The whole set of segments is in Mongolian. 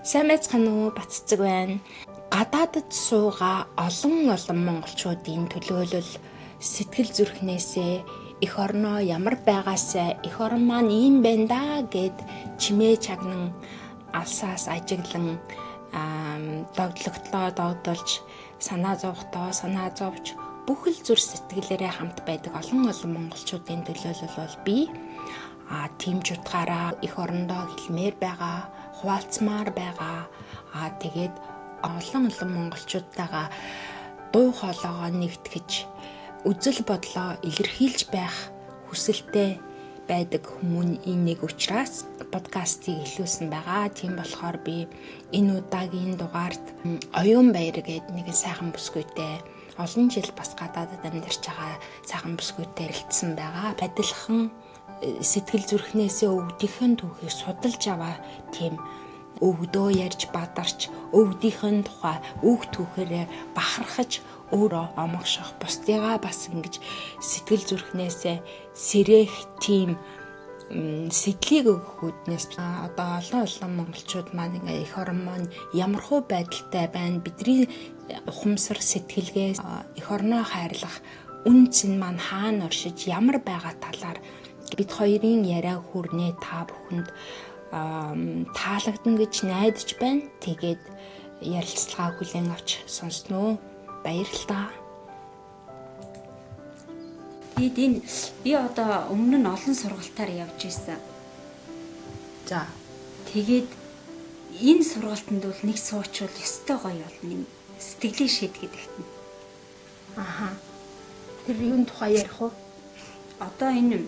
Сайн байцгаана уу, Батцэг байна. Гадаадд суугаа олон олон монголчуудын төлөөлөл сэтгэл зүрхнээсээ эх орноо ямар байгаасай, эх орон маань ийм байна да гэд чимээ чагнан алсаас ажиглан догдлогтлоо догдолж санаа зовхтоо санаа зовж бүхэл зүр сэтгэлээрээ хамт байдаг олон олон монголчуудын төлөөлөл бол би тийм ч утгаараа эх орондоо хэлмээр байгаа, хуваалцмаар байгаа. Тэгээд олон олон монголчуудтайгаа дуу хоолойгоо нэгтгэж үзэл бодлоо илэрхийлж байх хүсэлтэй байдаг хүмүүний нэг учраас подкастыг эхлүүлсэн байгаа. Тийм болохоор би энэ удаагийн дугаарт Оюун баяр гээд нэгэн сайхан бүсгүйтэй олон жил бас гадаадад амьдарч байгаа сайхан бүсгүйтэй ярилцсан байгаа. Адилхан сэтгэл зүрхнээсээ өвдийнх нь түүхийг судалж аваа тийм өвдөө ярьж бадарч өвдийнх нь тухай үг түүхээрээ бахархаж өөрөө омогшох бусдыгаа бас ингэж сэтгэл зүрхнээсээ сэрэх тийм сэтлийг өгөх үүднээс одоо олон олон монголчууд маань ингээ эх орон маань ямархуу байдалтай байна, бидний ухамсар сэтгэлгээ эх орноо хайрлах үн цэн маань хаана оршиж ямар байгаа талаар бид хоёрын яриа хүрнээ та бүхэнд таалагдана гэж найдаж байна. Тэгээд ярилцлагаа хүлээн авч сонсноо. Баярлалаа. Тэгээд энэ би одоо өмнө нь олон сургалтаар явж исэн. За. Тэгээд энэ сургалтанд бол нэг суучвал ёстой гоё болно. Энэ сэтгэлийн шид гэдэгт нь. Аха. Тэр юун тухай ярих вэ? Одоо энэ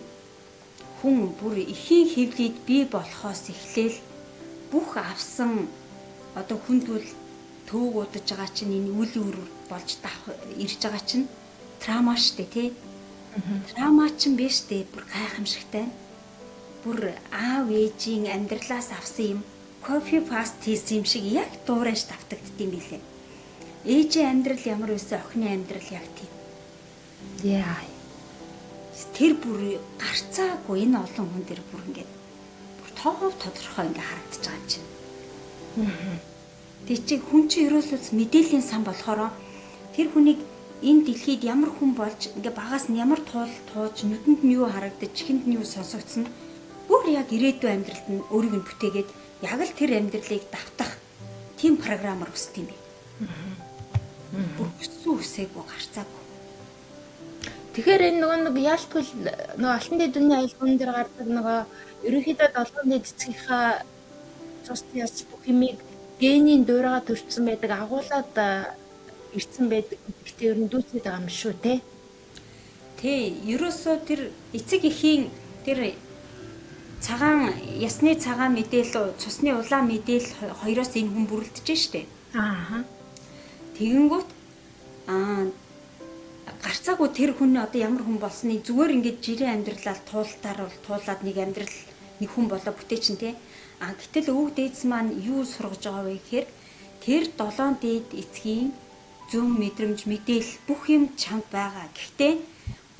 хүн бүр эхийн хэвлийд бий болохоос эхлээл бүх авсан одоо хүндвэл төвөг удаж байгаа чинь энэ үл үр болж давх ирж байгаа чинь трама штэ тий. Трама чинь биш штэ, бүр гайхамшигтай. Бүр аав ээжийн амьдралаас авсан юм кофе паст хийсэн юм шиг яг дуурайш давтагдд юм билээ. Ээжийн амьдрал ямар байсан охины амьдрал яг тийм. Яа. Тэр бүр гарцаагүй энэ олон хүн дээр бүр ингээд бүр тоогоо тодорхой ингээ харагдаж байгаа юм чинь. Тэг чи хүн чинь ерөөсөө мэдээллийн сан болохоор тэр хүнийг энэ дэлхийд ямар хүн болж ингээ багаас нь ямар туул тууж нүдэнд нь юу харагдаж чихэнд нь юу сонсогдсон бүр яг ирээдүйн амьдралд нь өөрийг нь бүтээгээд яг л тэр амьдралыг давтах тийм програмаар өсдөг юм бэ. Бүр өссөн үсээгүй гарцаагүй. Тэгэхээр энэ нөгөө нэг яалтгүй нөгөө алтан дэд дүнний аялгуун дээр гардаг нөгөө ерөнхийдөө долгоон дэд эцгийнхаа цус яс бүх юмыг генийн дуурайгаа төрчихсөн байдаг, агуулад ирсэн байдаг гэдэгтээ ер нь дүүцээд байгаа юм шүү те. Тий, ерөөсөө тэр эцэг эхийн тэр цагаан ясны цагаан мэдээлэл, цусны улаан мэдээлэл хоёроос энэ хүн бүрэлдэж штэ. Аа. Тэгэнгүүт гарцаагүй тэр хүн одоо ямар хүн болсныг зүгээр ингээд жирийн амьдралаа туултаар бол туулаад нэг амьдрал нэг хүн болоо бүтээчин те. А гэтэл өвөг дээдс маань юу сургаж байгаа вэ гэхээр тэр долоон дээд эцгийн зөв мэдрэмж мэдээлэл бүх юм чамд байгаа. Гэхдээ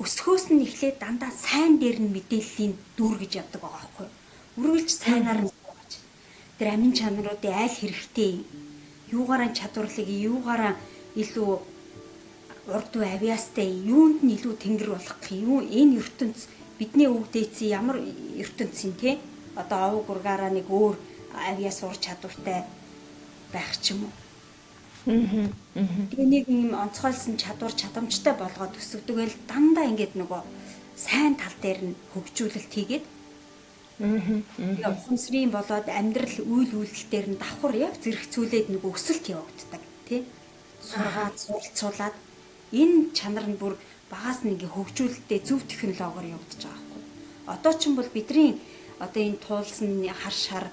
өсгөөс нь эхлээд дандаа сайн дээр нь мэдээллийн дүүргэж явдаг байгаа байхгүй юу? Үргэлж сайнаар нь сургаж. Тэр амин чанаруудын айл хэрэгтэй юугаараа чадварлыг юугаараа илүү урд үе авиастай юунд нь илүү тэнгэр болох юм, юу энэ ертөнц бидний өвөг дээдсийн ямар ертөнцийн те одоо овог ургаараа нэг өөр авиас ур чадвартай байх ч юм уу. Тэгээ нэг юм онцгойлсон чадвар чадамжтай болгоод өсгдөг л дандаа ингээд нөгөө сайн тал дээр нь хөгжүүлэлт хийгээд тэгээ ухамсрын болоод амьдрал үйл үйлдэл дээр нь давхар яг зэрэгцүүлээд нөгөө өсөлт явагддаг тий. Сургаад суралцуулаад энэ чанар нь бүр багаас нь ингээ хөгжүүлэлтээ зөв технологиор явагдаж байгаа байхгүй. Одоо ч юм бол бидний одоо энэ туулсан хар шар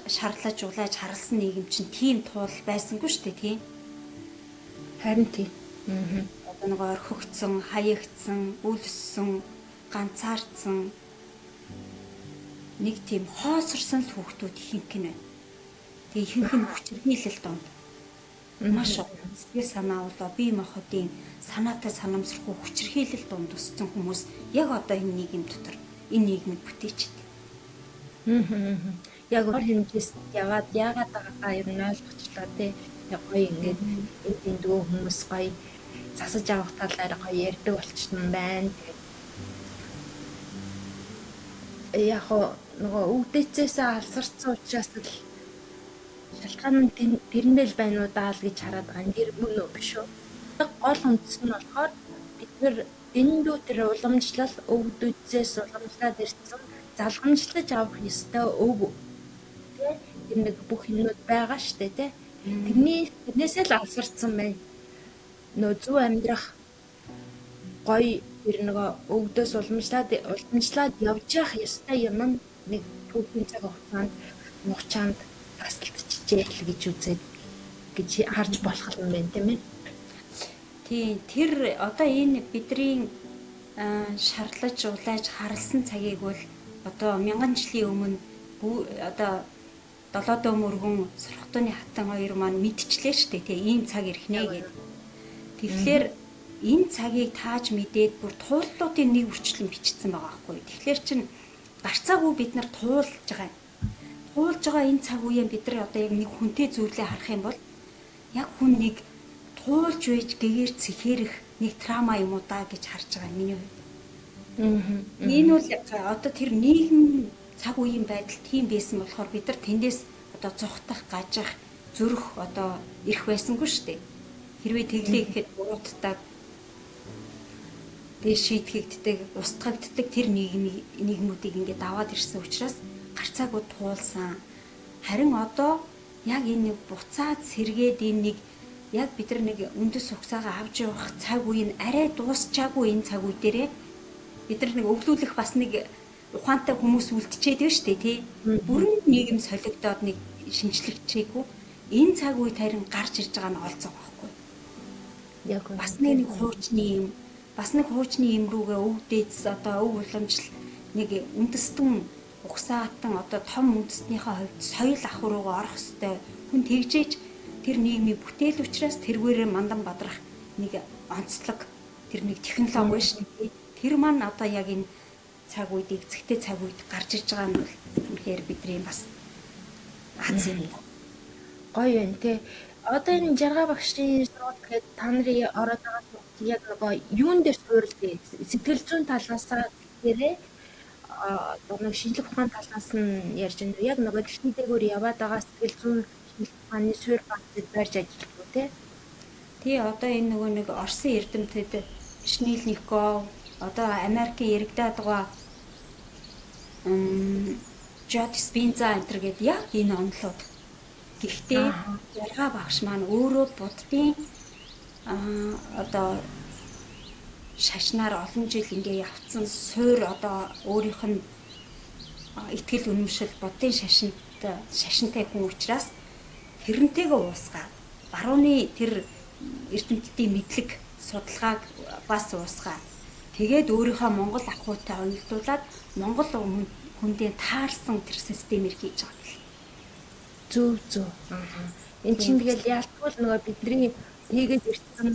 шарлаж улааж харалсан нийгэм чинь тийм туул байсангүй шүү дээ тийм. Харин тийм. Одоо нөгөө орхигдсон, хаягдсан, үлссэн, ганцаардсан нэг тийм хоосорсон л хүүхдүүд ихэнх нь байна. Тэгээ ихэнх нь хүчирхийлэл донд. Маш сэтгэл санаа болоо бие махбодын санаатай санамсаргүй хүчирхийлэл донд өссөн хүмүүс яг одоо энэ нийгэм дотор энэ нийгмийг бүтээчихэд. Яг ор хэмжээс яваад яагаад байгаагаа ер нь ойлгочлоо тий. Гоё ингээд энд эндгөө хүмүүс гоё засаж авах талаар гоё ярьдаг болчихсон байна. Тэгээд яг нөгөө өвдөцөөсөө алсарсан учраас л шалтгаан нь тэрэндээ л байна уу даа л гэж хараад байгаа. Тэр мөн үү биш үү? Гол үндэс нь болохоор бид нэр дэндүү тэр уламжлал өвдөцөөс уламжлаад ирсэн залгамжлаж авах ёстой өв тий тэр нэг бүх юмнууд байгаа штэ тий. Тэрнээсээ л алсарсан байна. Нөө зөв амьдрах гоё тэр нөгөө өвдөөс уламжлаад явж явах ёстой юм нь нэг түүхийн цаг хугацаанд нухчаанд тасалдчихжээ л гэж үзээд гэж харж болох юм байна тийм ээ. Тийм, тэр одоо энэ бидний шарлаж улааж харалсан цагийг бол одоо мянган жилийн өмнө одоо долоодоо мөргөн сурхтууны хатан хоёр маань мэдчихлээ шүү дээ, тийм ийм цаг ирэх нэ гэд. Тэгэхээр энэ цагийг тааж мэдээд бүр тууллуудын нэг үрчлэн бичсэн байгаа байхгүй. Тэгэхээр чин гарцаагүй бид нар туулж байгаа юм. Туулж байгаа энэ цаг үеэ бид нар одоо яг нэг хүнтэй зүйлээ харах юм бол яг хүн нэг туулж байж гэгээр цэхэрэх нэг трама юм уу да гэж харж байгаа миний хувьд. Энэ бол одоо тэр нийгэм цаг үеийн байдал тийм байсан болохоор бид нар тэндээс одоо зугтах, гажих, зүрх одоо ирэх байсангүй шүү дээ. Хэрвээ тэглээ гэхэд буруутдаг, тэгээ шийтгэгддэг, устгагддаг тэр нийгмүүдийг ингээд аваад ирсэн учраас гарцаагүй туулсан. Харин одоо яг энэ нэг буцаад сэргээд энэ нэг яг бид нар нэг үндэс угсаагаа авч явах цаг үе нь арай дуусчаагүй энэ цаг үе дээрээ бид нар нэг өвлүүлэх бас нэг ухаантай хүмүүс үлдчихэд байна шүү дээ тий. Бүрэн нийгэм солигдоод нэг шинжлэгчээгүй энэ цаг үед харин гарч ирж байгаа нь олцоо байхгүй. Яг бас нэг хуучны юм, бас нэг хуучны юм рүүгээ өв дээдс одоо өв уламжлал нэг үндэстэн угсаатан одоо том үндэстнийхээ хувьд соёл ах руугаа орох хэвээр хүн тэгжээж тэр нийгмийн бүтээл учраас тэргээрээ мандан бадрах нэг онцлог тэр нэг технологи байна шүү дээ. Тэр маань одоо яг энэ цаг үед эцэгтэй цаг үед гарч ирж байгаа нь бол үнэхээр бидний бас аз юм. Гоё юм те. Одоо энэ Жаргаа багшийн сургалт гээд та нарын ороод байгаа сургалт яг нөгөө юун дээр суурилдаг? Сэтгэл зүйн талаасаа гэхээрээ одоо нэг шинжлэх ухааны талаас нь ярьж байна. Яг нөгөө дэлхийн дээгүүр яваад байгаа сэтгэл зүйн шинжлэх ухааны суурь баазыг барьж ажилладаг те. Тий, одоо энэ нөгөө нэг Оросын эрдэмтэд Шнильников, одоо Америкийн иргэдээд байгаа Жо Диспенза энэ төр гээд яг энэ онолууд. Гэхдээ Жаргаа багш маань өөрөө буддын одоо шашнаар олон жил ингээ явцсан суур одоо өөрийнх нь итгэл үнэмшил буддын шашинтай хүн учраас тэрнтэйгээ уусгаад барууны тэр эрдэмтдийн мэдлэг судалгааг бас уусгаад тэгээд өөрийнхөө Монгол ахуйтай уялдуулаад Монгол хүндээ таарсан тэр системээр хийж байгаа юм. Зөв зөв. Энэ чинь тэгэл ялтгуул нөгөө бидний хийгээд ирсэн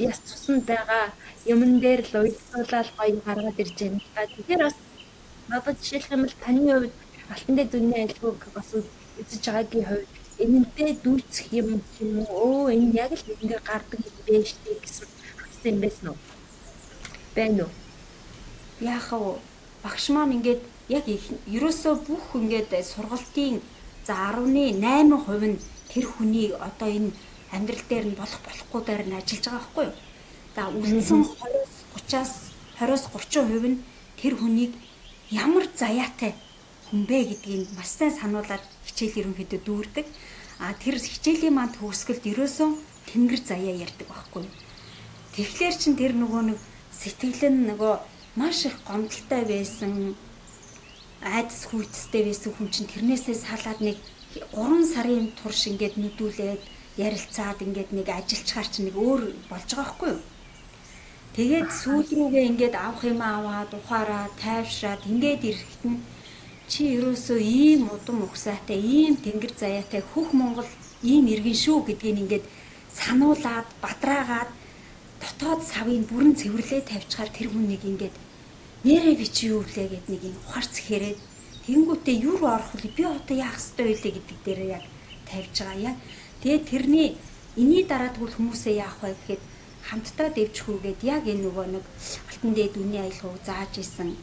яс цуснд байгаа юмн дээр л уялдуулаад гоё гаргаад ирж байна л та. Тэгэхээр бас надад жишээлх юм бол таны хувьд алтан дээр дүнний айлгүйг бас үзэж байгаагийн хувьд энэнтэй дүүцэх юм юм уу? Өө энэ яг л ингэ гардаг юм бэ штэ гэсэн хавцсан юм байсан уу? Байна уу? Яах вэ? Багш маань ингээд яг ерөөсөө бүх ингээд сургалтын за 10.8% нь тэр хүний одоо энэ амьдрал дээр нь болох болохгүй дээр нь ажиллаж байгаа байхгүй юу? За үлдсэн 20-аас 30% нь тэр хүнийг ямар заяатай хүн бэ гэдгийг маш сайн сануулад хичээл ерөнхийдөө дүүрдэг. А тэр хичээлийн маань төгсгөлд ерөөсөө тэнгэр заяа ярьдаг байхгүй юу? Тэгэхээр чин тэр нөгөө нэг сэтгэл нь нөгөө маш их гомдолтой байсан, айдас хүйтстэй байсан хүн чинь тэрнээсээ салаад нэг 3 сарын турш ингээд нүдүүлээд ярилцаад ингээд нэг ажиллачаар чинь нэг өөр болж байгаа байхгүй юу? Тэгээд сүүл рүүгээ ингээд авах юм аваад ухаараа тайвшраад ингээд ирэхэд нь чи ерөөсөө ийм удам угсаатай, ийм тэнгэр заяатай хөх Монгол ийм иргэн шүү гэдгийг ингээд сануулад, бадраагаад дотоод савыг бүрэн цэвэрлээ тавьчихаар тэр хүн нэг ингээд нэрээ би чи юу влээ гэд нэг юм ухаар цэхэрээд Тэнгүүтээ юу руу орох вэ? Би одоо яах ёстой вэ гэдэг дээр яг тавьж байгаа. Яг тэгээ тэрний энэний дараа тэгвэл хүмүүсээ яах вэ гэхэд хамтдаа дэвжихүүгээд яг энэ нөгөө нэг алтан дээд үнийн аялгауг зааж исэн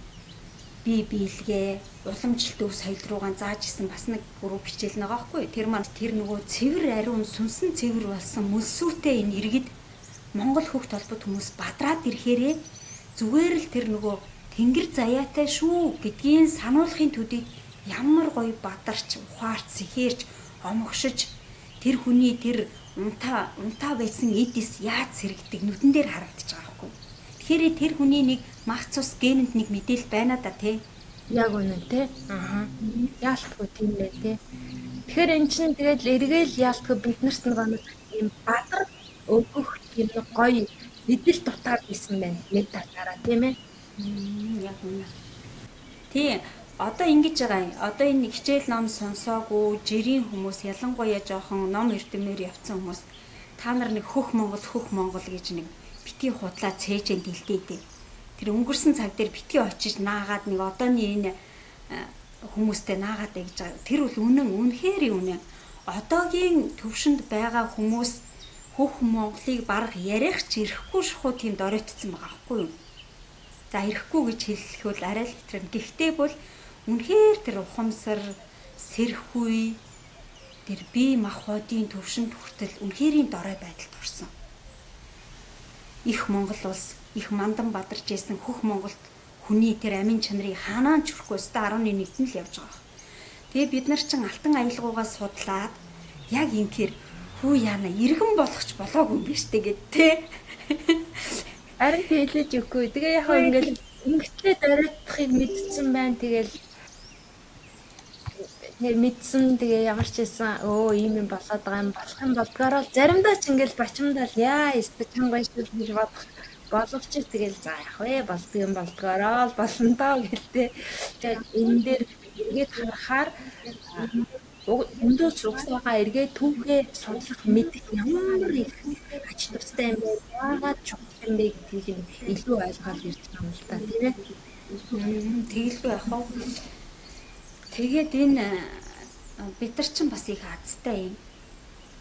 бие биелгээ уламжлалт өв соёл руугаан зааж исэн бас нэг гурав хичээл нэг аахгүй. Тэр маань тэр нөгөө цэвэр ариун сүнсэн цэвэр болсон мөлсүүтэй энэ иргэд Монгол хөх толбот хүмүүс бадраад ирэхээрээ зүгээр л тэр нөгөө тэнгэр заяатай шүү гэдгийн сануулгын төдийд ямар гоё бадарч ухаарч сэхээрч омогшиж тэр хүний тэр унтаа унтаа байсан эдис яаж сэрэгдэг нүдэн дээр харагдаж байгаа байхгүй. Тэгэхээр тэр хүний нэг мах цус генэнд нэг мэдээлэл байна да тий. Яг үнэн тий. Аа. Яалтгүй тийм ээ тий. Тэгэхээр эн чинь тэгэл эргээл яалтгүй бид нарт нэг юм бадар өгөх тийм нэг гоё сэтэл дутаад исэн байна. Нэг талаараа тийм ээ. Яг үнэ. Тий. Одоо ингэж байгаа юм. Одоо энэ хичээл ном сонсоогүй жирийн хүмүүс ялангуяа жоохон ном эрдэмнэр явцсан хүмүүс та нар нэг хөх Монгол хөх Монгол гэж нэг битгий худлаа цээжэн дэлдээдээ. Тэр өнгөрсөн цаг дээр битгий очиж наагаад нэг одооны энэ хүмүүстэй наагаад бай гэж байгаа. Тэр бол үнэн, үнэхээр үнэн. Одоогийн төвшөнд байгаа хүмүүс хөх Монголыг бараг ярих ч ирэхгүй шахуу тийм доройтцсон байгаа байхгүй юу? За ирэхгүй гэж хэлэх бол арай л хэтрэн. Гэхдээ бол үнэхээр тэр ухамсар, сэрхүй тэр бие махбодын төвшөнд хүртэл үнэхэрийн дорой байдалд орсон. Их Монгол улс, их мандан бадарч исэн хөх Монголд хүний тэр амин чанарыг хаанаа ч хүрэхгүй өстө 11-нд л явж байгаа. Тэгээ бид нар чин алтан аялгаугаа судлаад яг инхээр хүү яана иргэн болгоч болоогүй юм биш үү гэд тэ. Харин хэлэж өгөхгүй. Тэгээ яг ингээл ингэтлээ доройтохыг мэдсэн байна. Тэгэл мэдсэн. Тэгээ ямар ч байсан өө ийм юм болоод байгаа юм болох юм болдгоороо л заримдаа ч ингээл бачимдал яа өстө чанга шүү гэж бодох боловч тэгэл за яах вэ болдго юм болдгоороо л болно доо гэлтэй. Тэгээд энэ дээр эргээд харахаар өндөөс угсаагаа эргээд түүхээ судлах мэдэх ямар их ач тустай юм бэ? Яагаад чухал юм бэ гэдгийг нь илүү ойлгоод ирж байгаа юм л та тийм ээ. Тэгэлгүй яах вэ? Тэгээд энэ бид нар чинь бас их азтай юм.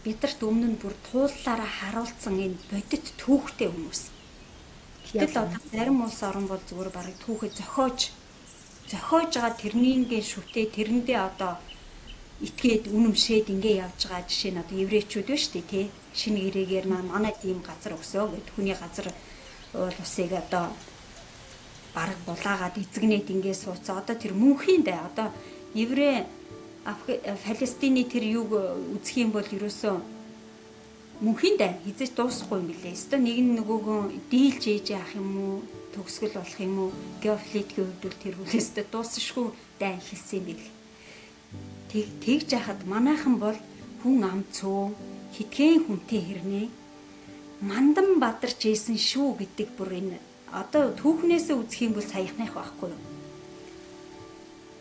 Бидэрт өмнө нь бүр тууллаараа харуулсан энэ бодит түүхтэй хүмүүс. Гэтэл одоо зарим улс орон бол зүгээр бараг түүхээ зохиож байгаа тэрнийгээ шүтээ тэрэндээ одоо итгээд үнэмшээд ингээ явж байгаа жишээ нь одоо еврейчүүд байна шүү дээ тий. Шинэ гэрээгээр манай тийм газар өсөө гэд хүний газар уул усыг одоо бараг булаагаад эзэгнээд ингээ сууцаа. Одоо тэр мөнхийн дай одоо еврей Палестины тэр юг үзэх юм бол ерөөсөө мөнхийн дай хизээж дуусахгүй юм билээ. Өстө нэг нь нөгөөгөө дийлж ээж яах юм уу? Төгсгөл болох юм уу? Геополитикийн хувьд бол тэр хүлээстэй дуусшгүй дай эхэлсэн юм бил. Тэгж яхад манайхан бол хүн ам цөөн хитгэн хүнтэй хэрнээ мандан бадарч ийсэн шүү гэдэг бүр энэ одоо түүхнээсээ үзэх юм бол саяхных байхгүй юу?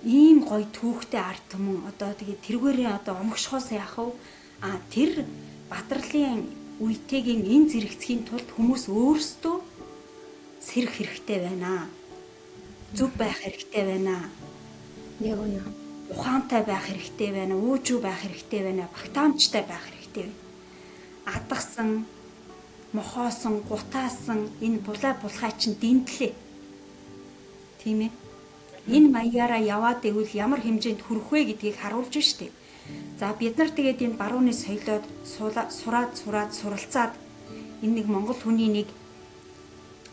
Ийм гоё түүхтэй ард түмэн одоо тэгээ тэргээрээ одоо омгшхоос яах вэ? А тэр бадрлын үетэйгийн энэ зэрэгцхийн тулд хүмүүс өөрсдөө сэрэх хэрэгтэй байна. Зөв байх хэрэгтэй байна. Яг үнэ. Ухаантай байх хэрэгтэй байна, өөжүү байх хэрэгтэй байна, багтаамжтай байх хэрэгтэй байна. Адгсан, мохоосон, гутаасан энэ булаа булхай чинь дэнтлээ. Тийм ээ. Энэ маягаараа яваад ивэл ямар хэмжээнд хүрэх вэ гэдгийг харуулж штеп. За бид нар тэгээд энэ барууны соёлоод сураад суралцаад энэ нэг монгол хүний нэг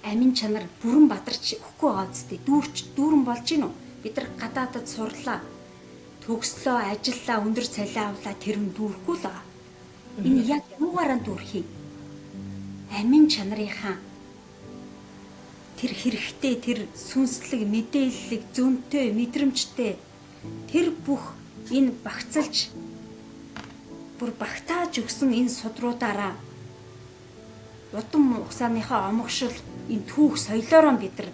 амин чанар бүрэн бадарч өгөхгүй байгаа үстэй. Дүүрэн болж гин үү? Бид нар гадаадад сурлаа. Төгслөө, ажиллаа, өндөр цалин авлаа, тэр нь дүүрхгүй л байгаа. Энэ яг юугаараа дүүрх юм? Амин чанарынхаа тэр хэрэгтэй, тэр сүнслэг, мэдээллэг, зөнтэй, мэдрэмжтэй тэр бүх энэ багцалж бүр багтааж өгсөн энэ судруудаараа удам хугацааныхаа омогшил энэ түүх соёлоороо бид нар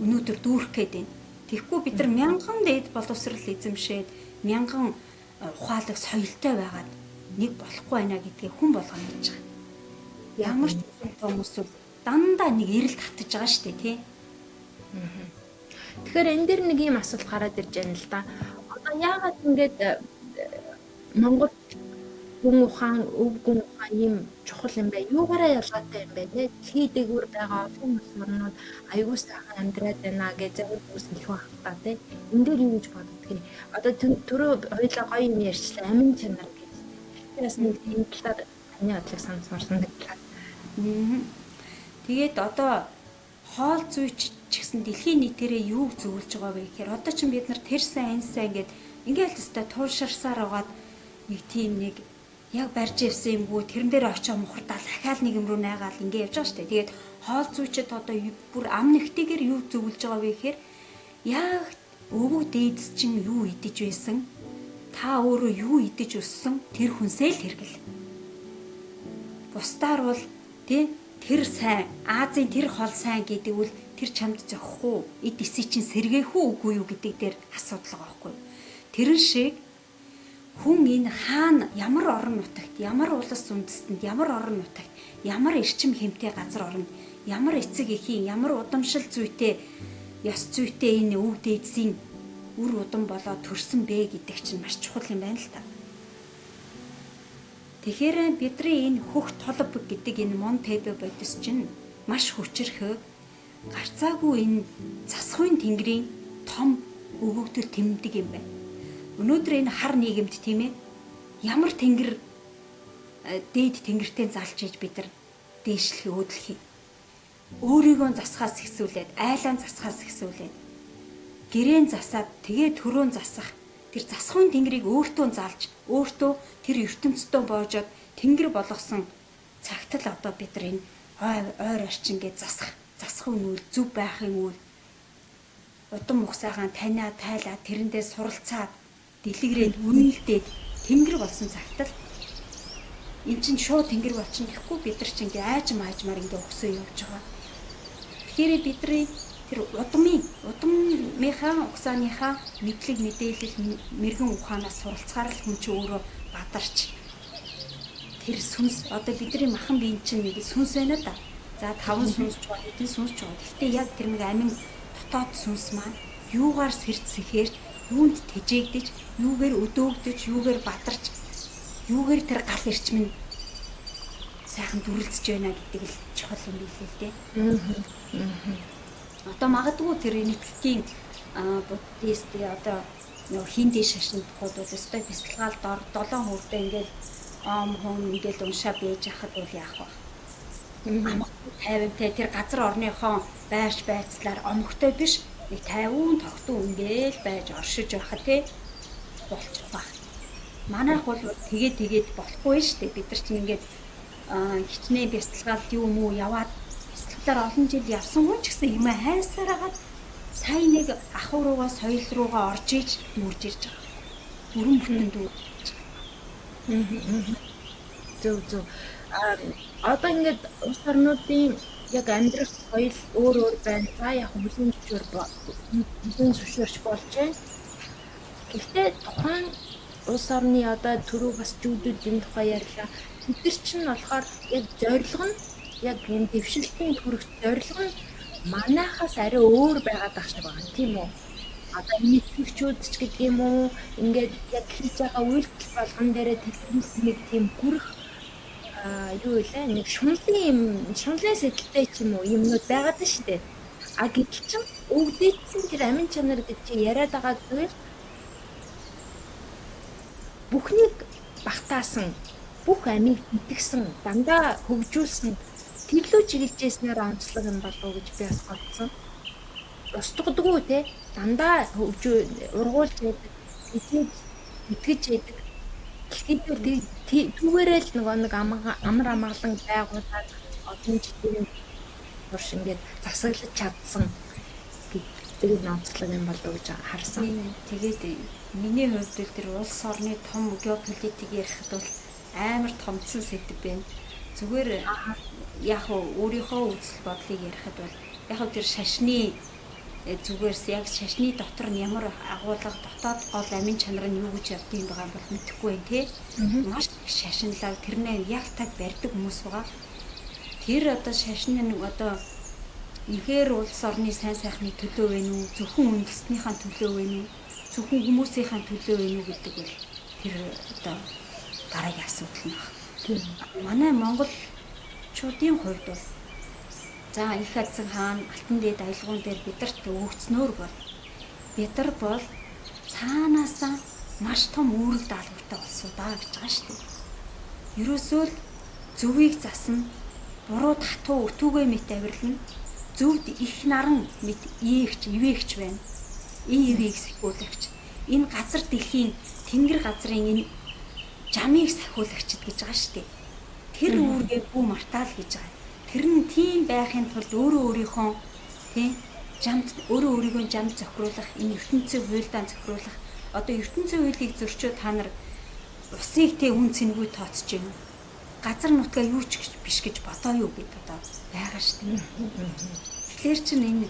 өнөөдөр дүүрэх гээд байна. Тэгэхгүй бид нар мянган дээд боловсрал эзэмшээд мянган ухаалаг соёлтой байгаад нэг болохгүй байна гэдгийг хүн болгоно хэлж байгаа. Ямар ч хүмүүс дандаа нэг эрэлт хатаж байгаа шүү дээ, тий. Тэгэхээр энэ дэр нэг юм асуулт гараад ирж байна л да. Одоо яагаад ингэж Монгол гүн ухаан, өв гүн ухаан ийм чухал юм бэ? Юугаараа ялгаатай юм бэ? Тэ дэлхий дээгүүр байгаа олон улс орнууд аюул сайхан амьдраад байна гэж зарим хүмүүс хэлэх байх та тэ. Энэ дээр юу гэж боддгийг. Одоо түрүү хоёлаа гоё юм ярьчлаа. Амин чанар гэж. Би бас нэг энэ талаар таны бодлыг сонсомоор санагдлаа. Тэгээд одоо хоол зүйч ч гэсэн дэлхийн нийтээрээ юу зөвлөж байгаа вэ гэхээр одоо чинь бид нар тэр сайн энэ сайн гэд ингээл өстой туушарсаар байгаад нэг тийм нэг яг барьж явсан юмгүй тэрэн дээр очиж мухардаал ахаал нэг юм руу найгаал ингээ явж байгаа шүү дээ. Тэгээд хоол зүйчэд одоо бүр ам нэгтэйгээр юу зөвлөж байгаа вэ гэхээр яг өвөг дээдс чинь юу идэж байсан, та өөрөө юу идэж өссөн тэр хүнсээ л хэрэгэл. Бусдаар бол тий тэр сайн Азийн тэр хол сайн гэдэг үл тэр чамд зохих уу, эд эсий чинь сэргээх үү үгүй юу гэдэг дээр асуудал байгаа байхгүй. Тэрэн шиг хүн энэ хаана ямар орон нутагт, ямар улс үндэстэнд, ямар орон нутагт, ямар эрчим хэмтэй газар оронд, ямар эцэг эхийн, ямар удамшил зүйтэй, ёс зүйтэй энэ өв дээдсийн үр удам болоо төрсөн бэ гэдэг чинь маш чухал юм байна л та. Тэгэхээр бидний энэ хөх толб гэдэг энэ мон тэбэ бодис чинь маш хүчирхэг гарцаагүй энэ засхуйн тэнгэрийн том өгөгдөл тэмдэг юм байна. Өнөөдөр энэ хар нийгэмд тийм ээ ямар тэнгэр дээд тэнгэртэй залж иж бид нар дээшлэх өөдлөх юм. Өөрийгөө засахаас ихсүүлээд, айлаа засахаас ихсүүлээд, гэрээн засаад тэгээ төрөөн засах тэр засхуйн тэнгэрийг өөртөө залж, өөртөө тэр ертөнцийн боожоод тэнгэр болгосон цагт л одоо бид нар энэ ойр орчин гэж засах, засахын үйл, зөв байхын үйл удам угсаагаан таниа тайлаа тэрэндээ суралцаад дэлгэрээд үнэлдээд тэнгэр болсон цагт л эн чинь шууд тэнгэр болчихно гэхгүй бид нар чинь ингээ айжм аажмаар ингээ өгсөө явж байгаа. Тэгэхээр бидний тэр удмынхаа угсааныхаа мэдлэг мэдээлэл мэрэгэн ухаанаас суралцахаар л хүн чинь өөрөө бадарч тэр сүнс одоо бидний махан биеийн чинь нэг сүнс байна да. За 5 сүнс ч байгаа, хэдэн сүнс ч байгаа. Гэхдээ яг тэр нэг амин дотоод сүнс маань юугаар сэрч сэхээрч, юунд тэжээгдэж, юугаар өдөөгдөж, юугаар бадарч, юугаар тэр гал эрчим нь сайхан дүрлцэж байна гэдэг л чухал юм билээ л дээ. Одоо магадгүй тэр нийтлэгийн буддист одоо нөгөө хиндий шашин тухайд бол өстой бясалгаал дор 7% ингээл ом хом ингээл уншаа бийж хахад бол яах вэ? Амгагүй тайвантай тэр газар орныхоо байрч байцлаар омогтой биш нэг тайван тогтун ингээл байж оршиж байхад тий болчих баг. Манайх бол тэгээд болохгүй шүү дээ. Бид нар чинь ингээд хичнээн бясалгаал юм уу яваад бясалгалаар олон жил явсан хүн ч гэсэн юм хайсаар агаад сайн нэг ах руугаа соёл руугаа орж иж дүүрж ирж байгаа. Бүрэн бүтэн дүүрж. Зөв зөв. Одоо ингээд улс орнуудын яг амьдрах соёл өөр өөр байна. За яг хүлийн зөвшөөрч болж байна. Гэхдээ тухайн улс орны одоо түрүү бас жүүдүүд энэ тухай ярьлаа. Тэд нар чинь болохоор яг зорилго нь яг энэ дэвшилтийн хүрэх зорилго нь манайхаас арай өөр байгаад байх шиг байна, тийм үү? Одоо мэтгэгчүүд ч гэдэг юм уу, ингээд яг хийж байгаа үйлдэл болгон дээрээ тэднээс нэг тийм хүрэх юу вэ? Нэг шунлын юм, шунлын сэтэлтэй ч юм уу юмнууд байгаад нь шүү дээ. А гэтэл чинь өвдөөдсөн тэр амин чанар гэж чи яриад байгаа зүйл бүхнийг багтаасан, бүх амийг итгэсэн, дандаа хөгжүүлсэн тэрлүү чиглэж яснаар онцлог юм болов уу гэж би бас бодсон. Устгадгүй те, дандаа хөгжүү ургуулж яадаг, итгэж яадаг. Тэгэхээр түүгээрээ л нөгөө нэг амар амгалан байгуулад олон жилийн турш ингээд засаглаж чадсан гэдэг нь онцлог юм болов уу гэж харсан. Тэгээд миний хувьд бол тэр улс орны том геополитик ярихад бол амар томцсон сэдв байна. Зүгээр яг өөрийнхөө үзэл бодлыг ярихад бол яг тэр шашны зүгээрс яг шашны дотор нь ямар агуулга дотоод гол амин чанар нь юу гэж явдаг юм байгаа бол мэдэхгүй байна тий. Маш их шашинлаг тэрнээ яг таг барьдаг хүмүүс байгаа. Тэр одоо шашны нэг одоо Үнэхээр улс орны сайн сайхны төлөө вэ нү? Зөвхөн үндэстнийхээ төлөө вэ нү? Зөвхөн хүмүүсийнхээ төлөө вэ нү гэдэг бол тэр одоо дараагийн асуудал нь байна. Манай монголчуудын хувьд бол за их эзэн хаан Алтан дээд аялгуун дээр бидэрт өгөгдснөөр бол бид нар бол цаанаасаа маш том үүрэг даалгавартай болсон даа гэж байгаа шүү дээ. Ерөөсөө л зөвийг засна, буруу татуу өтүүгээ мэт авирлна, зөвд их наран мэт иэгч, ивээгч байна. Ивээг сахиулагч. Энэ газар дэлхийн тэнгэр газрын энэ жамыг сахиулагчд гэж байгаа шүү дээ. Тэр үүргээ бүү мартаал гэж байгаа. Тэр нь тийм байхын тулд өөрөө өөрийнхөө тий жамд өөрөө өөрийгөө жамд зохируулах, энэ ертөнцийн хуйлдаа зохируулах. Одоо ертөнцийн хуулийг зөрчөө та нар усыг тэ үн цэнгүй тооцож байна. Газар нутгаа юу ч биш гэж бодоо юу гэд одоо байгаа шүү дээ. Тэгэхээр чин энэ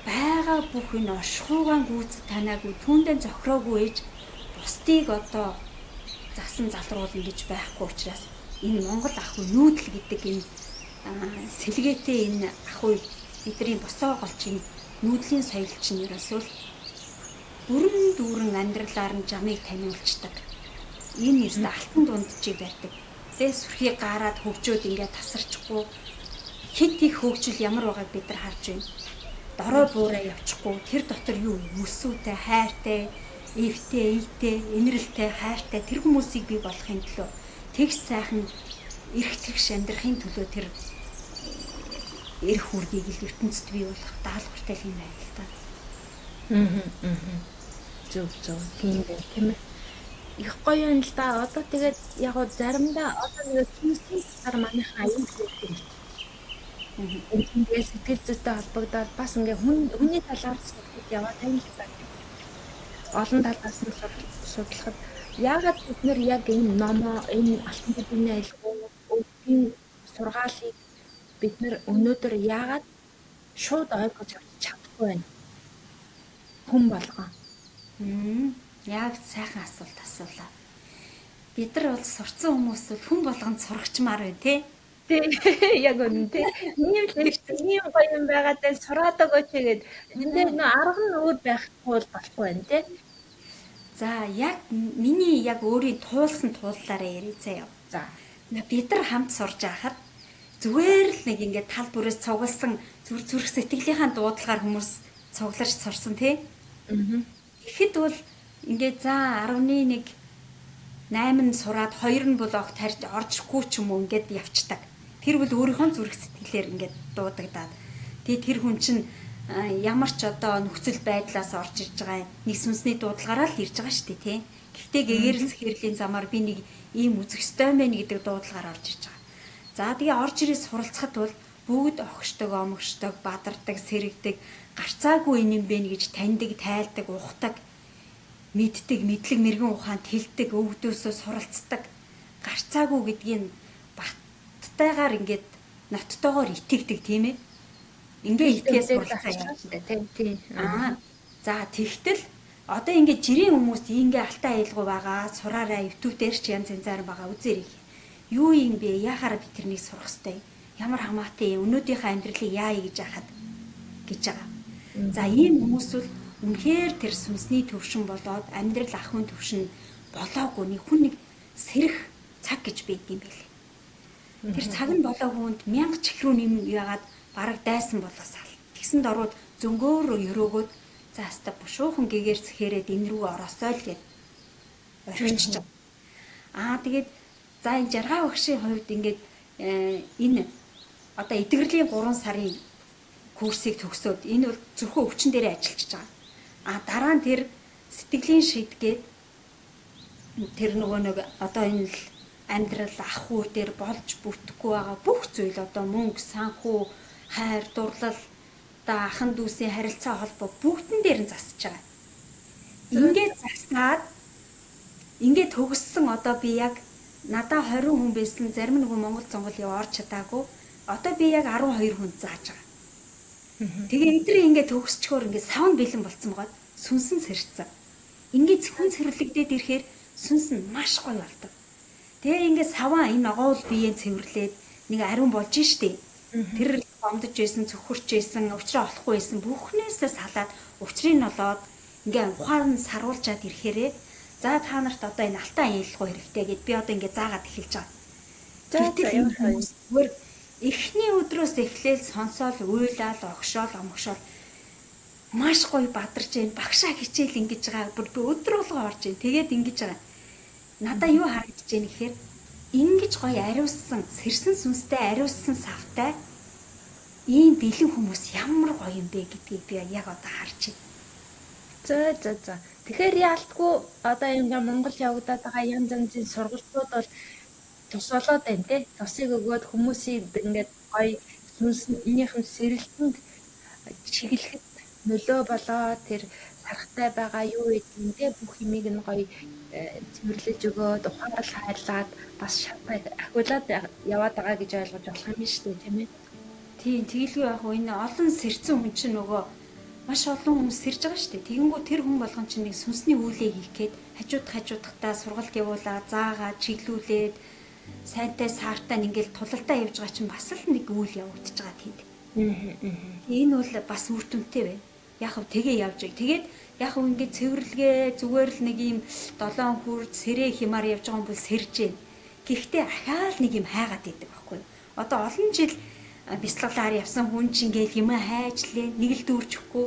байгаа бүх энэ оршихуйгаан гүйц танаагүй түүндээ зохироогүй ээж бусдыг одоо засан залруулна гэж байхгүй учраас энэ Монгол ах үе нүүдэл гэдэг энэ сэлгээтэй энэ ах үе бидний босоо голч энэ нүүдлийн соёл чинь ерөөсөө л бүрэн дүүрэн амьдралаар нь жамыг таниулцдаг. Энэ ерөөсөө алтан дунджийг барьдаг. Тэ сүрхий гараад хөгжөөд ингээд тасарчихгүй хит их хөгжил ямар байгааг бид нар харж байна. Дорой буурай явчихгүй тэр дотор юу мөсүүтэй, хайртай, эвтэй, эйтэй, инрэлтэй, хайртай тэр хүмүүсийг бий болохын төлөө тэгш сайхан эрх тэгш амьдрахын төлөө тэр эрх үргийг л ертөнцид бий болох даалгавартай юм байна л та. Зөв зөв тийм байх тийм ээ. Их гоё юм л да. Одоо тэгээд яг гоо заримдаа одоо нэг сүнсний талаар манайхан аюул хийх юм. Тэгээд сэтгэл зүйтэй холбогдоод бас ингээ хүний талаар судлах яваа тань л та. Олон талаас нь судлахад яагаад бид нэр яг энэ номоо энэ алтан тэдний аялгау өвдгийн сургаалыг бид нэр өнөөдөр яагаад шууд ойлгож авч чадахгүй байна? Хүн болгон. Яг сайхан асуулт асуулаа. Бид нар бол сурцсан хүмүүс бол хүн болгонд сурагчмаар байна тий. Тий, яг үнэн тий. Ийм л ийм гоё юм байгаа даа сураад өгөөч гээд энэ дээр нөө арга нь өөр байхгүй бол болохгүй байна тий. За яг миний яг өөрийн туулсан тууллаараа яриа заяа. За. Бид нар хамт сурж байхад зүгээр л нэг ингээд тал бүрээс цугласан зүрх сэтгэлийнхаа дуудлагаар хүмүүс цугларч сурсан тий. Тэгэхэд бол ингээд за 11 8 сураад 2 нь бол огт харж орж ирэхгүй ч юм уу ингээд явцдаг. Тэр бол өөрийнхөө зүрх сэтгэлээр ингээд дуудагдаад. Тэгээ тэр хүн чинь ямар ч одоо нөхцөл байдлаас орж ирж байгаа нэг сүнсний дуудлагаараа л ирж байгаа шүү дээ тий. Гэхдээ гэгэрэл сэхэрлийн замаар би нэг ийм үзэх ёстой мэн гэдэг дуудлагаар орж ирж байгаа. За тэгээ орж ирээ суралцахад бол бүгд огшдог, омогшдог, бадардаг, сэрэгдэг, гарцаагүй юм бэ гэж таньдаг, тайлдаг, ухдаг, мэддэг, мэдлэг мэрэгэн ухаанд хилдэг, өвгдөөсөө суралцдаг. Гарцаагүй гэдгийг баттайгаар ингээд ноттойгоор итгэдэг тийм ээ. Ингээ итгээ суралцаа яаж тийм тийм. Аа за тэгтэл одоо ингээд жирийн хүмүүс ингээ алтай аялгау байгаа, сураарай, YouTube дээр ч янз янзаар байгаа үзээрэй. Юу юм бэ? Яхаараа би тэрнийг сурах хэвтэй? Ямар хамаатай юм? Өнөөдийнхөө амьдралыг яая гэж яхад гэж байгаа. За ийм хүмүүс бол үнэхээр тэр сүнсний төвшин болоод амьдрал ахуйн төвшин болоогүй нэг хүн нэг сэрэх цаг гэж байд юм билээ. Тэр цаг нь болоогүй хүнд 1000 чихрүү нэм яагаад бараг дайсан болоосаа. Тэгсэн дорууд зөнгөөр өрөөгөөд за хаста бушуухан гэгээр сэхээрээд энэ рүү ороосоо л гэд орхичж байгаа. Аа тэгээд за энэ жаргаа багшийн хувьд ингээд энэ одоо эдгэрлийн 3 сарын курсыг төгсөөд энэ бол зөвхөн өвчин дээрээ ажиллаж байгаа. А дараа нь тэр сэтгэлийн шидгээд тэр нөгөө нэг одоо энэ л амьдрал ах хүү дээр болж бүтэхгүй байгаа бүх зүйл одоо мөнгө, санхүү, хайр, дурлал, одоо ахан дүүсийн харилцаа холбоо бүгдэн дээр нь засаж байгаа. Ингээд засаад ингээд төгссөн одоо би яг надаа 20 хүн байсан, зарим нэг хүн Монгол зонгол яв орж чадаагүй. Одоо би яг 12 хүнд зааж байгаа. Тэгээ эдрийн ингээд төгсчхөөр ингээд савн бэлэн болцсон байгаа. Сүнс нь сэрцэн. Ингээд хүн цэвэрлэгдээд ирэхээр сүнс нь маш гоё болдог. Тэгээ ингээд саваа энэ огоол биеэн цэвэрлээд нэг ариун болж штэ. Тэр Гомдож байсан, цөхөрч байсан, учраа олохгүй байсан бүхнээсээ салаад учрыг нь олоод ингээ ухаан саруулжаад ирэхээрээ за та нарт одоо энэ алтан аялгаа хэрэгтэй гэд би одоо ингээ заагаад эхэлж байгаа. Гэтэл энэ хүмүүс зүгээр эхний өдрөөс эхлээл сонсоол, уйлаал, огшоол, омгшоол маш гоё бадарч जैन багшаа хичээл ингэж байгаа. Бүр би өдөр болгоо орж जैन. Тэгээд ингэж байгаа. Надаа юу харагдаж जैन гэхээр ингэж гоё ариуссан, сэрсэн сүнстэй ариуссан савтай ийм бэлэн хүмүүс ямар гоё юм бэ гэдгийг би яг одоо харж байна. За за за. Тэгэхээр яалтгүй одоо ингээ Монгол явагдаад байгаа янз янзын сургалтууд бол тус болоод байна те. Тусыг өгөөд хүмүүсийг ингээд гоё сүнснийхэн сэрэлтэнд чиглэхэд нөлөө болоо тэр сархтай байгаа юу гэдгийг те бүх юмыг нь гоё цэвэрлэж өгөөд ухаарал хайрлаад бас шат ахиулаад яваад байгаа гэж ойлгож болох юм шүү дээ, тийм ээ. Тийм, тэгэлгүй яг энэ олон сэрцэн хүн чинь нөгөө маш олон хүмүүс сэрж байгаа шүү дээ. Тэгэнгүүт тэр хүн болгон чинь нэг сүнсний үйлээ хийх гээд хажуудахтаа сургалт явуулаа, заагаа, чиглүүлээд сайнтай саартай ингээл тулалдаа явж байгаа чинь бас л нэг үйл явагдаж байгаа тэнд. Энэ бол бас үр дүнтэй байна. Яг хав тэгээ явж байгаа. Тэгээд яг хав ингээд цэвэрлэгээ зүгээр л нэг юм долоон хүрд сэрээ химаар явж байгаа юм бол сэрж гин. Гэхдээ ахаал нэг юм хайгаад идэг байхгүй юу? Одоо олон жил бяцлаглаар явсан хүн чинь ингээл юм хайжлээ нэг л дүүрчихгүй.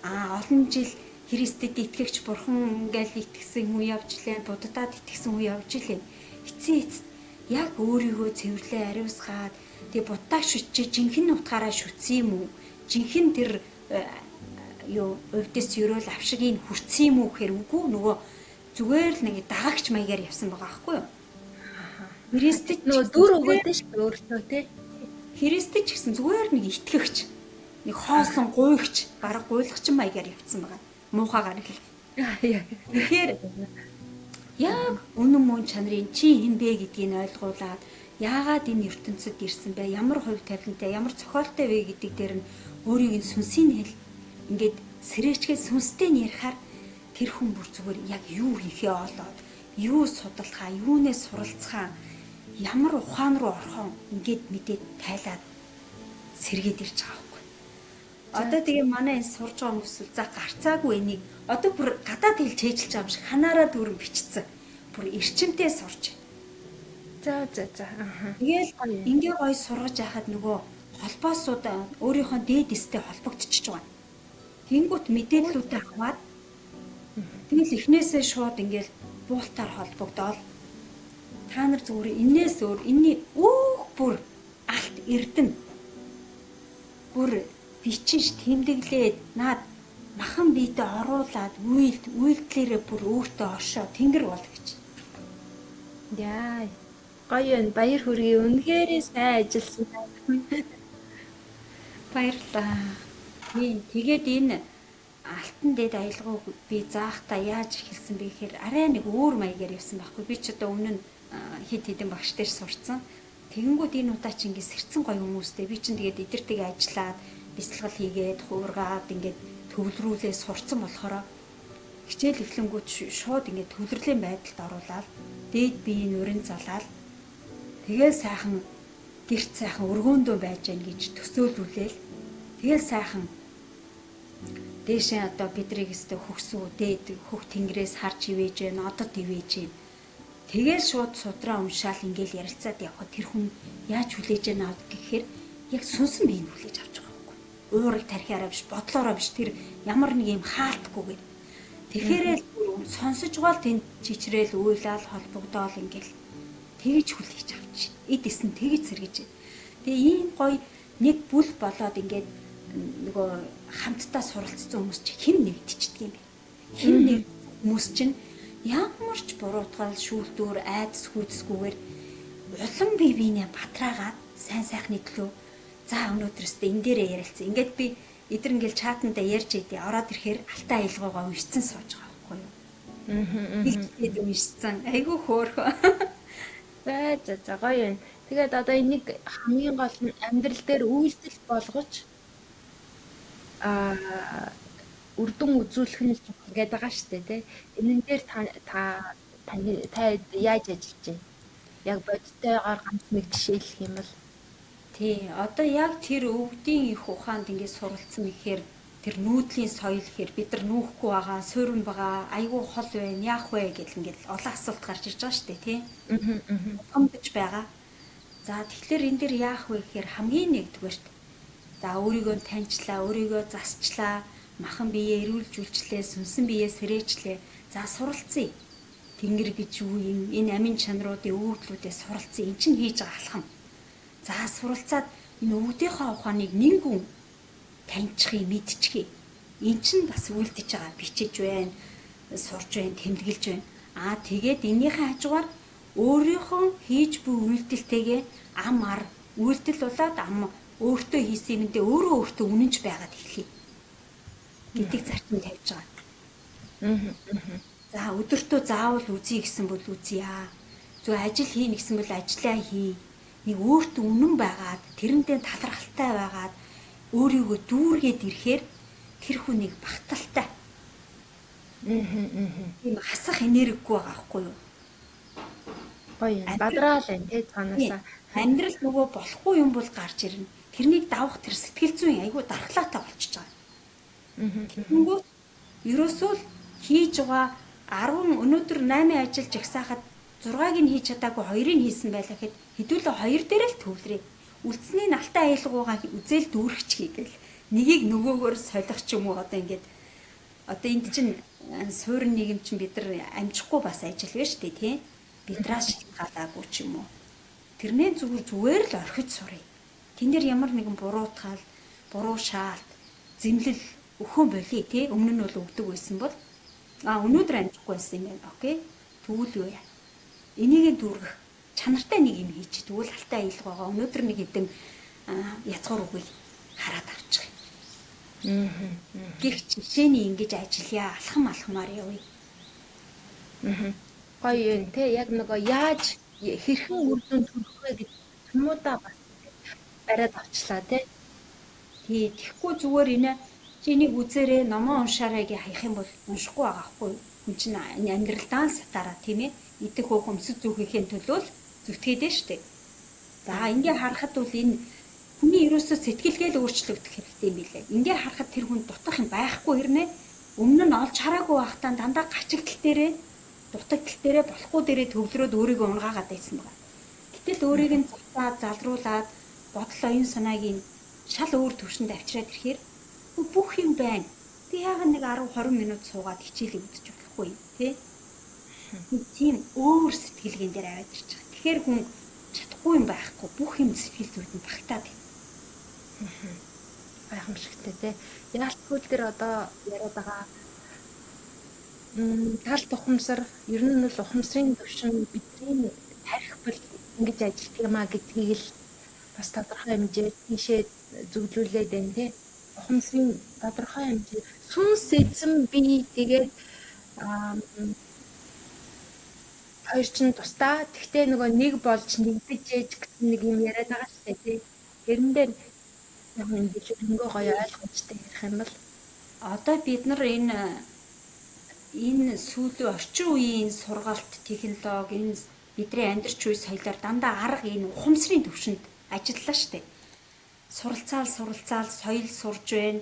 Аа олон жил Христэд итгэгч бурхан ингээл итгэсэн хүн явж лээ, буддад итгэсэн хүн явж лээ. Эцсийн эцэст яг өөрийгөө цэвэрлээ ариусгаад тэгээ буддаа шүтжээ жинхэнэ утгаараа шүтсэн юм уу? Жинхэнэ тэр юу увдис ерөөл авшигийг хүртсэн юм уу гэхээр үгүй нөгөө зүгээр л нэг дагагч маягаар явсан байгаа байхгүй юу? Христэд нөгөө дүр өгөөд шүү дээ өөртөө тий. Христэд ч гэсэн зүгээр нэг итгэгч, нэг хоосон гуйгч, бараг гуйлагч маягаар явцсан байгаа. Муухайгаар хэл. Тэгэхээр яг үнэн мөн чанарын чи хэн бэ гэдгийг ойлгуулад яагаад энэ ертөнцид ирсэн бэ? Ямар хувь тавилантай, ямар цохиолтой вэ гэдэг дээр нь өөрийг нь сүнсийн хэл ингээд сэрээчгээ сүнстэй нь ярихаар тэр хүн бүр зүгээр яг юу хийхээ олоод, юу судалхаа, юунаас суралцхаа, ямар ухаан руу орхон ингээд мэдээд тайлаад сэргээд ирж байгаа байхгүй. Одоо тэгээ манай энэ сурж байгаа хүмүүс за гарцаагүй энийг одоо бүр гадаад хэл чэйжилж байгаа юм шиг ханаараа дүүрэн бичсэн. Бүр эрчимтэй сурч. За за за. Тэгээл ингээ гоё сургаж байхад нөгөө холбоосууд өөрийнхөө дээд эстэй холбогдчихж байгаа. Тэнгүүт мэдээллүүдээ аваад тэгэл эхнээсээ шууд ингээл буултаар холбогдоол. Та нар зүгээр энээс өөр энэний өөх бүр алт эрдэнэ бүр бичиж тэмдэглээд наад махан биедээ оруулаад үйлдэлээрээ бүр өөртөө оршоо тэнгэр бол гэж. Яа. Гоё юм. Баяр хүргэе. Үнэхээр сайн ажилласан. Баярлалаа. Тийм. Тэгээд энэ алтан дэд аялгауг би заахтаа яаж эхэлсэн бэ гэхээр арай нэг өөр маягаар явсан байхгүй. Би ч одоо өмнө нь хэд хэдэн багш дээр сурцсан. Тэгэнгүүт энэ удаа чи ингээд сэрцэн гоё хүмүүстэй. Би чинь тэгээд эдэртэйг ажиллаад бяцлагал хийгээд хуургаад ингээд төвлөрүүлээ сурцсан болохоор хичээл эхлэнгүүт шууд ингээд төвлөрлийн байдалд оруулаад дээд биеийн уран залаал тэгэл сайхан гэрт сайхан өргөөндөө байж гэн гэж төсөөлүүлээл тэгэл сайхан дээшээ одоо бидрийг өстө хөгсүү дээд хөх тэнгэрээс харж ивэж гэн одод ивэж гэн тэгэл шууд судраа уншаал ингээл ярилцаад явхад тэр хүн яаж хүлээж яана гэхээр яг сүнсэн биеийг хүлээж авч байгаа байхгүй уурыг тархиараа биш бодлоороо биш тэр ямар нэг юм хаалтгүйгээр тэгэхээр сонсож байгаа л тэнд чичрээл уйлаал холбогдоол ингээл тэгж хүлээж авч эд эсэн тэгж сэргэж. Тэгээ ийм гоё нэг бүл болоод ингээд нөгөө хамтдаа суралцсан хүмүүс чи хэн нэгдчихдэг юм бэ? Хэн нэг хүмүүс чинь ямар ч буруутгал, шүүлтүүр, айдас гүйцэсгүйгээр улам бие биенээ батраагаад сайн сайхны төлөө за өнөөдрөөс энэ дээрээ ярилцсан. Ингээд би эдэр ингээл чатанда ярьж идэе. Ороод ирэхээр алтан аялгаугаа уншицсан сууж байгаа байхгүй юу? Бэлтгээд уншицсан. Айгүй хөөрхөө. За за за гоё юм. Тэгээд одоо энийг хамгийн гол нь амьдрал дээр үйлдэл болгож үр дүн үзүүлэх нь чухал гэдэг байгаа шүү дээ, тий. Энэн дээр та та та яаж ажиллаж байна? Яг бодтойгоор ганц нэг жишээлх юм бол. Тий, одоо яг тэр өвдийн их ухаанд ингээд суралцсан гэхээр тэр нүүдлийн соёл гэхээр бид нар нүүхгүй байгаа, суурин байгаа, айгүй хол байна, яах вэ гэл ингээд олон асуулт гарч ирж байгаа шүү дээ, тий. Ухамдж байгаа. За тэгэхээр энэ дэр яах вэ гэхээр хамгийн нэгдүгээрт за өөрийгөө таньчлаа, өөрийгөө засчлаа, махан биеэ эрүүлж үйлчлээ, сүнсэн биеэ сэрээчлээ. За суралцъя. Тэнгэр гэж юу юм? Энэ амин чанаруудын өвдлүүдээ суралцъя. Эн чинь хийж байгаа алхам. За суралцаад энэ өвдийнхөө ухааныг нэнгүн таньчихъя, мэдчихье. Эн чинь бас үлдэж байгаа, бичиж байна, сурж байна, тэмдэглэж байна. Аа тэгээд энийхээ хажуугаар өөрийнхөө хийж буй үйлдэлтэйгээ ам ар үйлдэл болоод ам өөртөө хийсэн юмдээ өөрөө өөртөө үнэнч байгаад эхлэе гэдэг зарчим тавьж байгаа. За өдөртөө заавал үзье гэсэн бол үзье. Зөв ажил хийнэ гэсэн бол ажлаа хий. Нэг өөртөө үнэн байгаад тэрэндээ талархалтай байгаад өөрийгөө дүүргээд ирэхээр тэр хүнийг багталтай. Тийм хасах энергигүй байгаа байхгүй юу? Гоё юм. Бадраал байна тий цаанаасаа. Амьдрал нөгөө болохгүй юм бол гарч ирнэ. Тэрнийг давах тэр сэтгэл зүйн айгүй дархлаатай болчихж байгаа. Тэгэнгүүт ерөөсөө л хийж байгаа 10 өнөөдөр 8 ажил жагсаахад 6-ыг нь хийж чадаагүй 2-ыг хийсэн байлаа гэхэд хэдүүлээ 2 дээр л төвлөрье. Үлдсэний налтай аялгуугаа үзэл дүүрхчихье гэл нэгийг нөгөөгөр солих ч юм уу одоо ингээд одоо энд чинь суурин нийгэм чинь бид нар амжихгүй бас ажил байна шүү дээ тий. Бидраас шалтгаалаагүй ч юм уу. Тэрнээ зүгээр зүгээр л орхиж сурыг. Тэн дээр ямар нэгэн буруутгаал, буруу шаалт, зэмлэл өхөн болий тий. Өмнө нь бол өгдөг байсан бол өнөөдөр амжихгүй байсан юм байна. Окей. Тэгвэл юу яа. Энийг дүүргэх чанартай нэг юм хийчих. Тэгвэл алтай аялгаагаа өнөөдөр нэг хэдэн язгуур үгийг хараад авчих. Гэх жишээний ингэж ажиллая, алхам алхмаар явъя. Гоё юм те. Яг нөгөө яаж хэрхэн үр дүн төрөх вэ гэдэг юмудаа бас бариад авчлаа те. Тий, тэгэхгүй зүгээр энэ чи энийг үзээрэй, номоо уншаарай гэж хаях юм бол уншихгүй байгаа хгүй. Хүн чинь амьдралдаа л сатаараа тийм ээ. Идэх уух өмсөж зүүхийнхээ төлөө л зүтгээд нь штэ. За ингээ харахад бол энэ хүний ерөөсөө сэтгэлгээл өөрчлөгдөх хэрэгтэй юм билээ. Ингээ харахад тэр хүн дутах юм байхгүй хэрнээ. Өмнө нь олж хараагүй байхдаа дандаа гачигдал дээрээ дутагдал дээрээ болохгүй дээрээ төвлөрөөд өөрийгөө унгаагаад байсан байгаа. Гэтэл өөрийг нь зацаад залруулад бодол оюун санааг нь шал өөр төвшөнд авчираад ирэхээр бүх юм байна. Би яагаад нэг 10 20 минут суугаад хичээлээ үзэж болохгүй тий? Тийм өөр сэтгэлгээн дээр аваад ирж байгаа. Тэгэхээр хүн чадахгүй юм байхгүй бүх юм сэтгэл зүйд нь багтаад байна. Гайхамшигтай тий. Яалтгүй дээр одоо яриад байгаа талт ухамсар, ер нь бол ухамсарын төвшин бидний тарих бол ингэж ажилладаг юм а гэдгийг л бас тодорхой хэмжээр тийшээ зөвлүүлээд байна тий. Ухамсарын тодорхой хэмжээ сүнс эзэн би тэгээд хоёр чинь тусдаа. Тэгтээ нөгөө нэг болж нэгдэж ээж гэсэн нэг юм яриад байгаа шүү дээ тий. Тэрэн дээр яг юм дэлгэрэнгүй гоё ойлгомжтой ярих юм бол одоо бид нар энэ сүүлийн орчин үеийн сургалт технологи энэ бидний амьдарч буй соёлоор дандаа арга энэ ухамсарын төвшөнд ажиллалаа штэ. Суралцаал соёл сурж байна.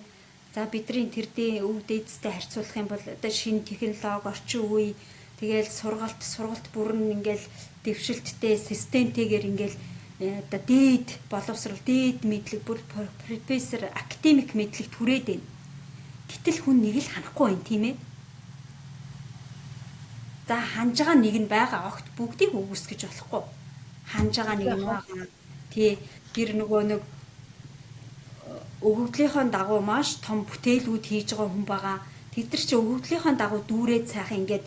За бидний тэрдээ өв дээдстэй харьцуулах юм бол одоо шинэ технологи орчин үе тэгэл сургалт бүрэн ингээл дэвшилттэй системтэйгээр ингээл одоо дээд боловсрал дээд мэдлэг бүр профессор академик мэдлэг түрээд байна. Гэтэл хүн нэг л ханахгүй байна тийм ээ. За ханж байгаа нэг нь байгаа огт бүгдийг үгүйсгэж болохгүй. Ханж байгаа нэг нь байгаа. Тий тэр нөгөө нэг өгөгдлийнхөө дагуу маш том бүтээлүүд хийж байгаа хүн байгаа. Тэд нар чи өгөгдлийнхөө дагуу дүүрээд сайхан ингээд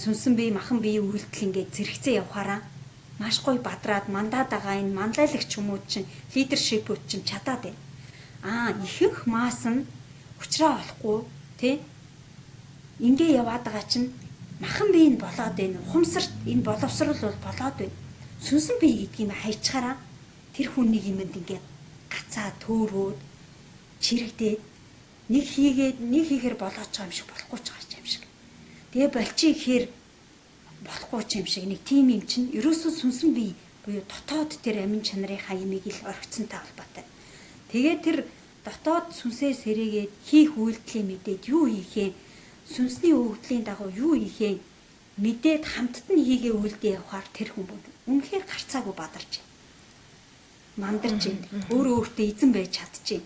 сүнсэн бие махан бие үйлдэл ингээд зэрэгцээ явахаараа маш гоё бадраад мандаад байгаа энэ манлайлагч хүмүүд чинь лидершипүүд чинь чадаад байна. Аа ихэнх масс нь учраа олохгүй тий ингээ яваад байгаа чинь махан бие нь болоод байна. Ухамсарт энэ боловсрол бол болоод байна. Сүнсэн бие гэдгийг хайчхаараа тэр хүн нэг юмд ингээд гацаа төөрөөд чирэгдээд нэг хийгээд нэг хийхээр болооч байгаа юм шиг болохгүй ч гарч юм шиг. Тэгээ болчих ихээр болохгүй ч юм шиг нэг тим юм чинь ерөөсөө сүнсэн бие Буюу дотоод тэр амин чанарынхаа имийг л орхицсонтой холбоотой. Тэгээд тэр дотоод сүнсээ сэрээгээд хийх үйлдэлээ мэдээд юу хийхээ, сүнсний өгөгдлийн дагуу юу хийхээ мэдээд хамтд нь хийгээ үйлдэл явахаар тэр хүн бүр үнэхээр гарцаагүй бадарч байна. Мандарч байна. Өөрөө өөртөө эзэн байж чадчихээн.